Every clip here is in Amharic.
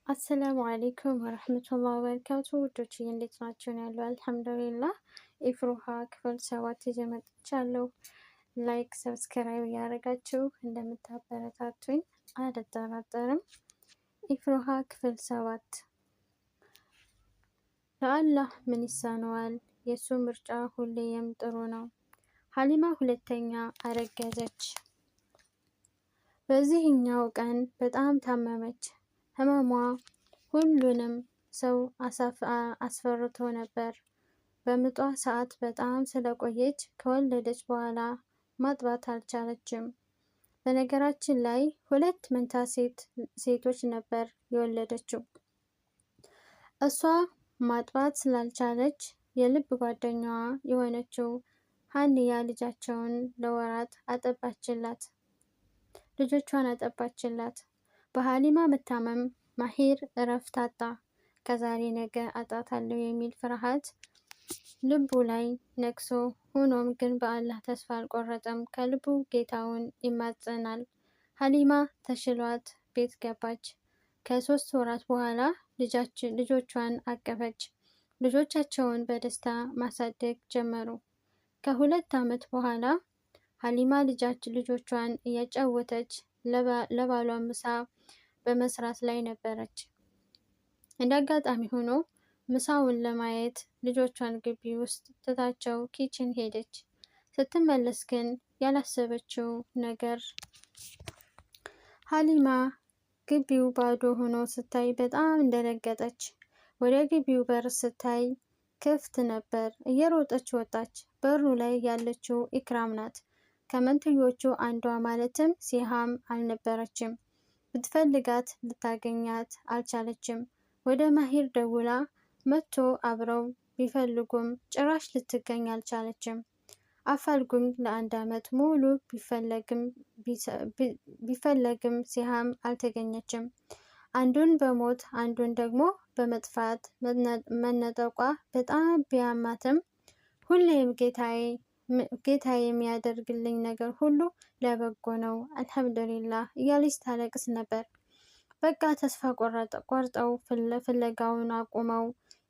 السلام عليكم ورحمة الله وبركاته። ውዶች እንዴት ናቸው? ያለው አልሐምዱሊላህ። ኢፍሩሃ ክፍል 7 ይዤ መጥቻለሁ። Like subscribe እያደረጋችሁ እንደምታበረታቱኝ አልጠራጠርም። ኢፍሩሃ ክፍል 7። ለአላህ ምን ይሳነዋል? የእሱ ምርጫ ሁሌም ጥሩ ነው። ሀሊማ ሁለተኛ አረገዘች። በዚህኛው ቀን በጣም ታመመች። ህመሟ ሁሉንም ሰው አስፈርቶ ነበር። በምጧ ሰዓት በጣም ስለቆየች ከወለደች በኋላ ማጥባት አልቻለችም። በነገራችን ላይ ሁለት መንታ ሴቶች ነበር የወለደችው። እሷ ማጥባት ስላልቻለች የልብ ጓደኛዋ የሆነችው ሀንያ ልጃቸውን ለወራት አጠባችላት ልጆቿን አጠባችላት። በሀሊማ መታመም ማሂር እረፍት አጣ። ከዛሬ ነገ አጣታለሁ የሚል ፍርሃት ልቡ ላይ ነግሶ፣ ሆኖም ግን በአላህ ተስፋ አልቆረጠም። ከልቡ ጌታውን ይማጸናል። ሀሊማ ተሽሏት ቤት ገባች። ከ3 ወራት በኋላ ልጆቿን አቀፈች። ልጆቻቸውን በደስታ ማሳደግ ጀመሩ። ከ2 ዓመት በኋላ ሀሊማ ልጆቿን እያጫወተች ለባሏ ምሳ በመስራት ላይ ነበረች። እንደ አጋጣሚ ሆኖ ምሳውን ለማየት ልጆቿን ግቢ ውስጥ ትታቸው kitchen ሄደች። ስትመለስ ግን ያላሰበችው ነገር ሀሊማ ግቢው ባዶ ሆኖ ስታይ በጣም እንደደነገጠች። ወደ ግቢው በር ስታይ ክፍት ነበር። እየሮጠች ወጣች። በሩ ላይ ያለችው ኢክራም ናት። ከመንትዮቹ አንዷ ማለትም ሲሃም አልነበረችም። ብትፈልጋት ልታገኛት አልቻለችም። ወደ ማሂር ደውላ መጥቶ አብረው ቢፈልጉም ጭራሽ ልትገኝ አልቻለችም። አፋልጉኝ ለአንድ ዓመት ሙሉ ቢፈለግም ሲሃም አልተገኘችም። አንዱን በሞት አንዱን ደግሞ በመጥፋት መነጠቋ በጣም ቢያማትም ሁሌም ጌታዬ የሚያደርግልኝ ነገር ሁሉ ለበጎ ነው አልሐምዱሊላህ እያለች ታለቅስ ነበር። በቃ ተስፋ ቆርጠው ፍለጋውን አቁመው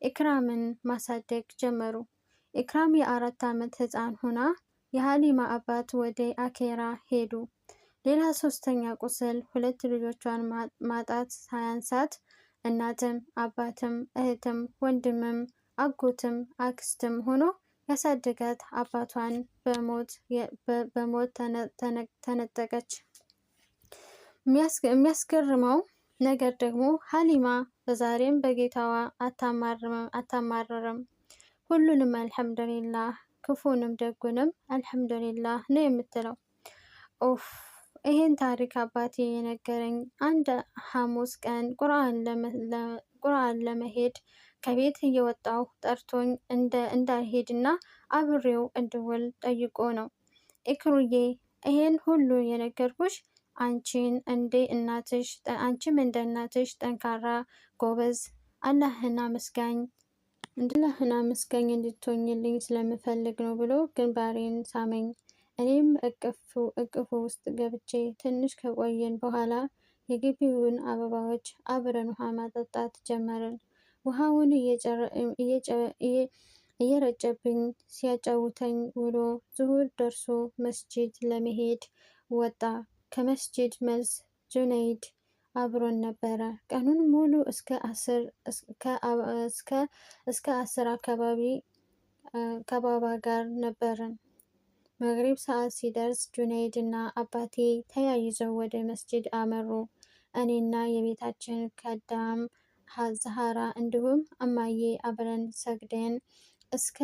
ኢክራምን ማሳደግ ጀመሩ። ኢክራም የ4 ዓመት ሕፃን ሆና የሀሊማ አባት ወደ አኬራ ሄዱ። ሌላ ሶስተኛ ቁስል ሁለት ልጆቿን ማጣት ሳያንሳት እናትም አባትም እህትም ወንድምም አጎትም አክስትም ሆኖ ያሳደጋት አባቷን በሞት ተነጠቀች። የሚያስገርመው ነገር ደግሞ ሀሊማ በዛሬም በጌታዋ አታማርርም። ሁሉንም አልሐምዱሊላህ፣ ክፉንም ደጉንም አልሐምዱሊላህ ነው የምትለው። ኦፍ ይህን ታሪክ አባቴ የነገረኝ አንድ ሐሙስ ቀን ቁርአን ለመሄድ ከቤት እየወጣሁ ጠርቶኝ እንዳልሄድና አብሬው እንድውል ጠይቆ ነው። ኢክሩዬ ይሄን ሁሉ የነገርኩሽ አንቺን እንደ እናትሽ አንቺም እንደ እናትሽ ጠንካራ ጎበዝ፣ አላህን አመስጋኝ እንድትሆኝልኝ ስለምፈልግ ነው ብሎ ግንባሬን ሳመኝ። እኔም እቅፉ ውስጥ ገብቼ ትንሽ ከቆየን በኋላ የግቢውን አበባዎች አብረን ውሃ ማጠጣት ጀመርን። ውሃውን እየረጨብኝ ሲያጫውተኝ ውሎ ዙሁር ደርሶ መስጂድ ለመሄድ ወጣ። ከመስጂድ መልስ ጁነይድ አብሮን ነበረ። ቀኑን ሙሉ እስከ 10 አካባቢ ከባባ ጋር ነበርን። መግሪብ ሰዓት ሲደርስ ጁነይድ እና አባቴ ተያይዘው ወደ መስጂድ አመሩ። እኔና የቤታችን ከዳም ዛሃራ እንዲሁም እማዬ አብረን ሰግደን እስከ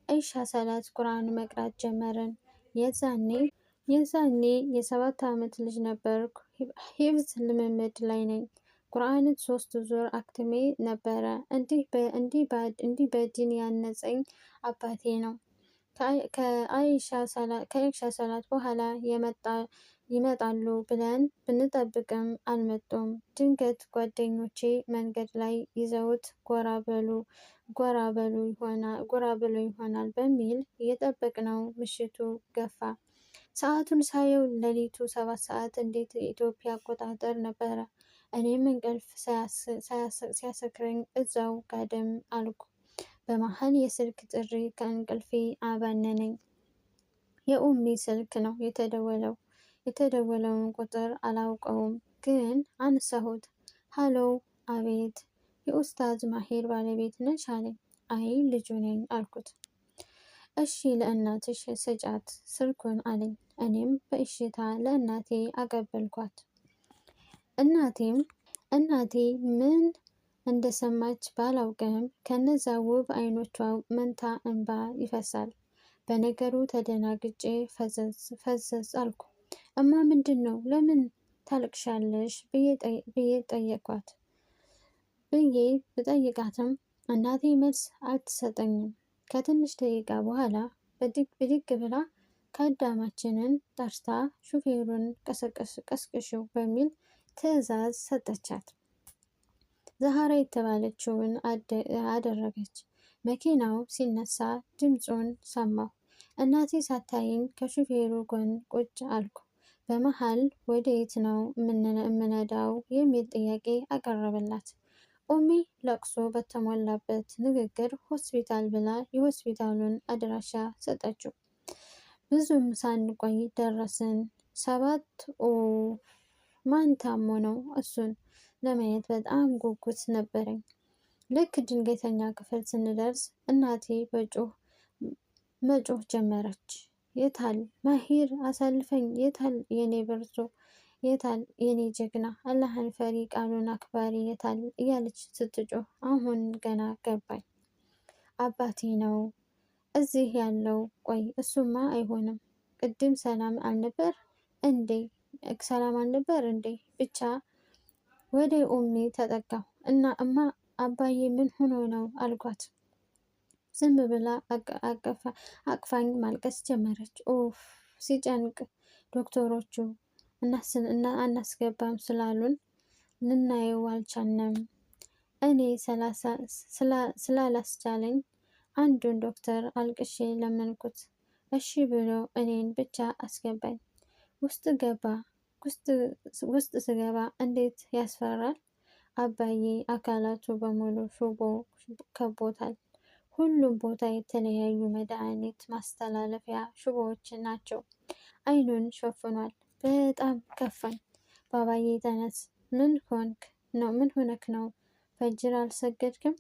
ዒሻ ሰላት ቁርአን መቅራት ጀመርን። የዛኔ የ7 ዓመት ልጅ ነበርኩ። ሂፍዝ ልምምድ ላይ ነኝ። ቁርአንን 3 ዙር አክትሜ ነበረ። እንዲህ በዲን ያነጸኝ አባቴ ነው። ከኢሻ ሰላት በኋላ ይመጣሉ ብለን ብንጠብቅም አልመጡም። ድንገት ጓደኞቼ መንገድ ላይ ይዘውት ጎራ በሉ ይሆናል በሚል እየጠበቅነው ምሽቱ ገፋ። ሰዓቱን ሳየው ሌሊቱ 7 ሰዓት እንዴት የኢትዮጵያ አቆጣጠር ነበረ። እኔም እንቅልፍ ሲያሰክረኝ እዛው ጋደም አልኩ። በመሀል የስልክ ጥሪ ከእንቅልፌ አባነነኝ። የኡሚ ስልክ ነው የተደወለው። የተደወለውን ቁጥር አላውቀውም፣ ግን አነሳሁት። ሀሎ፣ አቤት፣ የኡስታዝ ማሄር ባለቤት ነሽ አለኝ። አይ ልጁ ነኝ አልኩት። እሺ ለእናትሽ ስጫት ስልኩን አለኝ። እኔም በእሽታ ለእናቴ አቀበልኳት። እናቴም እናቴ ምን እንደሰማች ባላውቅም ከነዛ ውብ አይኖቿ መንታ እንባ ይፈሳል። በነገሩ ተደናግጬ ፈዘዝ ፈዘዝ አልኩ። እማ ምንድን ነው ለምን ታለቅሻለሽ ብዬ ጠየኳት። ብዬ ብጠይቃትም እናቴ መልስ አትሰጠኝም። ከትንሽ ደቂቃ በኋላ ብድግ ብድግ ብላ ከአዳማችንን ጠርታ ሹፌሩን ቀስቅሽው በሚል ትዕዛዝ ሰጠቻት። ዛህራ የተባለችውን አደረገች። መኪናው ሲነሳ ድምፁን ሰማሁ። እናቴ ሳታይኝ ከሹፌሩ ጎን ቁጭ አልኩ። በመሃል ወደየት ነው የምነዳው የሚል ጥያቄ አቀረበላት። ኡሚ ለቅሶ በተሞላበት ንግግር ሆስፒታል ብላ የሆስፒታሉን አድራሻ ሰጠችው። ብዙም ሳንቆይ ደረስን። ሰባት ኦ ማን ታሞ ነው? እሱን ለማየት በጣም ጉጉት ነበረኝ። ልክ ድንገተኛ ክፍል ስንደርስ እናቴ መጮህ ጀመረች። የታል ማሂር አሳልፈኝ፣ የታል የኔ ብርቱ፣ የታል የኔ ጀግና፣ አላህን ፈሪ ቃሉን አክባሪ የታል እያለች ስትጮህ አሁን ገና ገባኝ። አባቴ ነው እዚህ ያለው። ቆይ እሱማ አይሆንም፣ ቅድም ሰላም አልነበር እንዴ? ሰላም አልነበር እንዴ? ብቻ ወደ ኡሚ ተጠጋሁ እና እማ አባዬ ምን ሆኖ ነው አልኳት። ዝም ብላ አቅፋኝ ማልቀስ ጀመረች። ኦፍ ሲጨንቅ ዶክተሮቹ አናስገባም ስላሉን ልናየው አልቻልንም። እኔ ስላላስቻለኝ አንዱን ዶክተር አልቅሼ ለመንኩት። እሺ ብሎ እኔን ብቻ አስገባኝ። ውስጥ ገባ ውስጥ ስገባ እንዴት ያስፈራል! አባዬ አካላቱ በሙሉ ሽቦ ከቦታል። ሁሉም ቦታ የተለያዩ መድኃኒት ማስተላለፊያ ሽቦዎች ናቸው። አይኑን ሸፍኗል። በጣም ከፋኝ። ባባዬ ተነስ፣ ምን ሆንክ ነው? ምን ሆነክ ነው? ፈጅር አልሰገድክም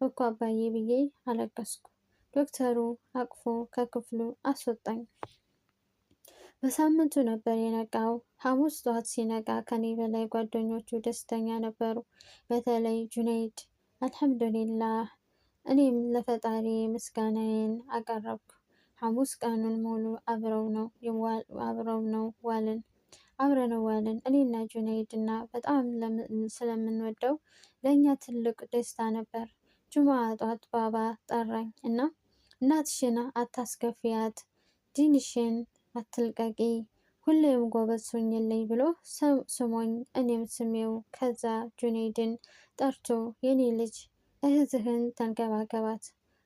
እኮ አባዬ ብዬ አለቀስኩ። ዶክተሩ አቅፎ ከክፍሉ አስወጣኝ። በሳምንቱ ነበር የነቃው። ሐሙስ ጠዋት ሲነቃ ከኔ በላይ ጓደኞቹ ደስተኛ ነበሩ። በተለይ ጁነይድ። አልሐምዱሊላህ እኔም ለፈጣሪ ምስጋናዬን አቀረብኩ። ሐሙስ ቀኑን ሙሉ አብረው ነው ዋልን አብረነው ዋልን። እኔና ጁነይድ እና በጣም ስለምንወደው ለእኛ ትልቅ ደስታ ነበር። ጁምዓ ጧት ባባ ጠራኝ እና እናትሽን አታስከፊያት፣ ዲንሽን አትልቀቂ፣ ሁሌም ጎበዝ ሁኝልኝ ብሎ ስሞኝ እኔም ስሜው። ከዛ ጁነይድን ጠርቶ የኔ ልጅ እህትህን ተንከባከባት፣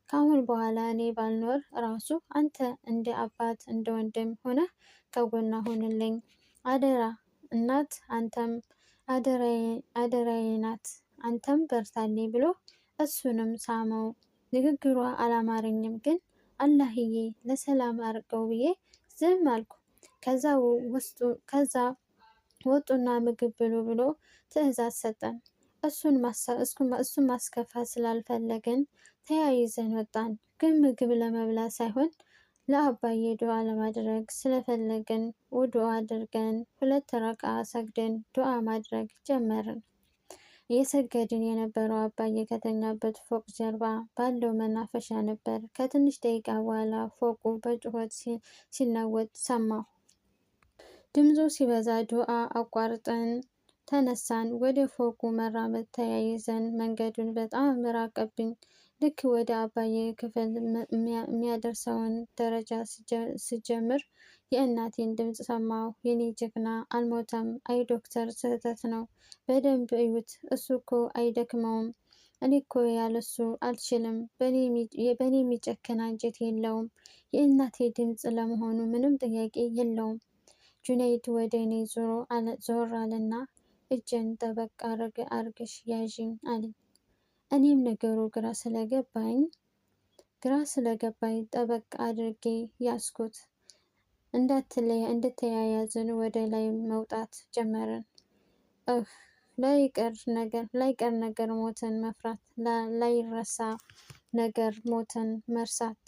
ከአሁን በኋላ እኔ ባልኖር ራሱ አንተ እንደ አባት እንደ ወንድም ሆነህ ከጎና ሁንልኝ አደራ እናት አንተም አደራዬ ናት አንተም በርታልኝ ብሎ እሱንም ሳመው። ንግግሯ አላማረኝም፣ ግን አላህዬ ለሰላም አርገው ብዬ ዝም አልኩ። ከዛ ወጡና ምግብ ብሉ ብሎ ትዕዛዝ ሰጠን። እሱን ማስከፋት ስላልፈለግን ተያይዘን ወጣን። ግን ምግብ ለመብላት ሳይሆን ለአባዬ ዱዓ ለማድረግ ስለፈለግን ውዱእ አድርገን 2 ረክዓ ሰግደን ዱዓ ማድረግ ጀመርን። እየሰገድን የነበረው አባዬ ከተኛበት ፎቅ ጀርባ ባለው መናፈሻ ነበር። ከትንሽ ደቂቃ በኋላ ፎቁ በጩኸት ሲናወጥ ሰማሁ። ድምፁ ሲበዛ ዱዓ አቋርጠን ተነሳን። ወደ ፎቁ መራመድ ተያይዘን መንገዱን በጣም ራቀብኝ። ልክ ወደ አባዬ ክፍል የሚያደርሰውን ደረጃ ስጀምር የእናቴን ድምፅ ሰማሁ። የኔ ጀግና አልሞተም። አይ ዶክተር ስህተት ነው፣ በደንብ እዩት። እሱ እኮ አይደክመውም። እኔ እኮ ያለሱ አልችልም። በእኔ የሚጨክን አንጀት የለውም። የእናቴ ድምፅ ለመሆኑ ምንም ጥያቄ የለውም። ጁነይድ ወደ እኔ ዞር አለና እጄን ጠበቅ አርገሽ ያዥኝ አለኝ። እኔም ነገሩ ግራ ስለገባኝ ጠበቅ አድርጌ ያዝኩት። እንደተያያዝን ወደ ላይ መውጣት ጀመርን። እህ ላይቀር ነገር ሞትን መፍራት፣ ላይረሳ ነገር ሞትን መርሳት።